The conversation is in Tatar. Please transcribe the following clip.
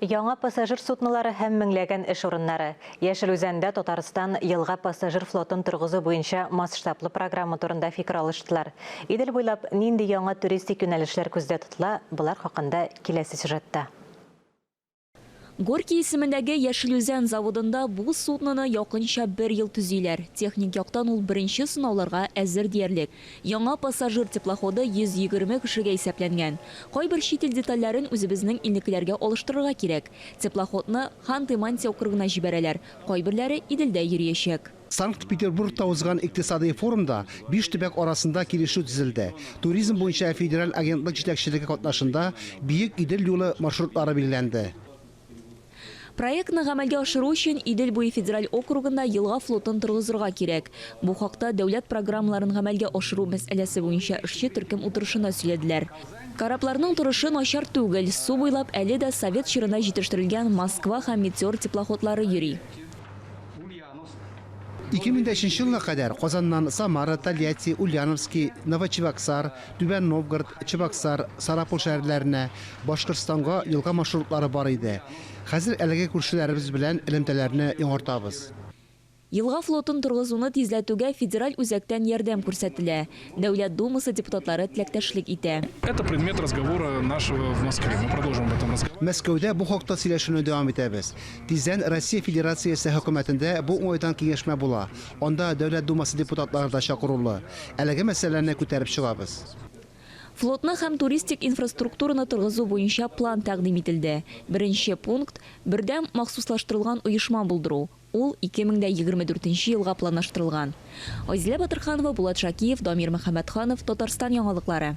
Яңа пассажир суднолары һәм меңләгән эш урыннары. Яшел Үзәндә Татарстан елга пассажир флотын торгызу буенча масштаблы программа турында фикер алыштылар. Идел буйлап нинди яңа туристик юнәлешләр күздә тотыла, болар хакында киләсе сюжетта. Горький исемендәге Яшел Үзән заводында бу судноны якынча бер ел төзиләр. Техник яктан ул беренче сынауларга әзер диярлек. Яңа пассажир теплоходы 120 кешегә исәпләнгән. Кайбер чит ил детальләрен үзебезнең илнекеләргә алыштырырга кирәк. Теплоходны Ханты-Манси округына җибәрәләр, кайберләре Иделдә йөриячәк. Санкт-Петербургта узган икътисадый форумда биш төбәк арасында килешү төзелде. Туризм буенча федераль агентлык җитәкчелеге катнашында Биек Идел юлы маршрутлары билгеләнде. Проектны гамәлгә ашыру өчен Идел буе федераль округында елга флотын торгызырга кирәк. Бу хакта дәүләт программаларын гамәлгә ашыру мәсьәләсе буенча эшче төркем утырышында сөйләделәр. Корабларның торышы начар түгел, су буйлап әле дә совет чорында җитештерелгән Москва һәм Метеор теплоходлары йөри. 2003 елга кадәр Казаннан Самара, Тольятти, Ульяновски, Новочебоксар, Түбән Новгород, Чебоксар, Сарапул шәһәрләренә, Башкортстанга елга маршрутлары бар иде. Хәзер әлеге күршеләребез белән элемтәләрне яңартабыз. Елга флотын торгызуны тизләтүгә федераль үзәктән ярдәм күрсәтелә. Дәүләт Думасы депутатлары теләктәшлек итә. Это предмет разговора нашего в Москве. Мы продолжим об этом разговаривать. Мәскәүдә бу хакта сөйләшүне дәвам итәбез. Тиздән Россия Федерациясе Хөкүмәтендә бу уңайдан киңәшмә була, анда Дәүләт Думасы депутатлары да чакырулы. Әлеге мәсьәләне күтәреп чыгабыз. Флотны һәм туристик инфраструктураны торгызу буенча план тәкъдим ителде. Беренче пункт, бердәм махсуслаштырылган оешма булдыру, ул 2024 нче елга планлаштырылган. Айзилә Батырханова, Булат Шакиев, Дамир Мөхәммәтханов, Татарстан яңалыклары.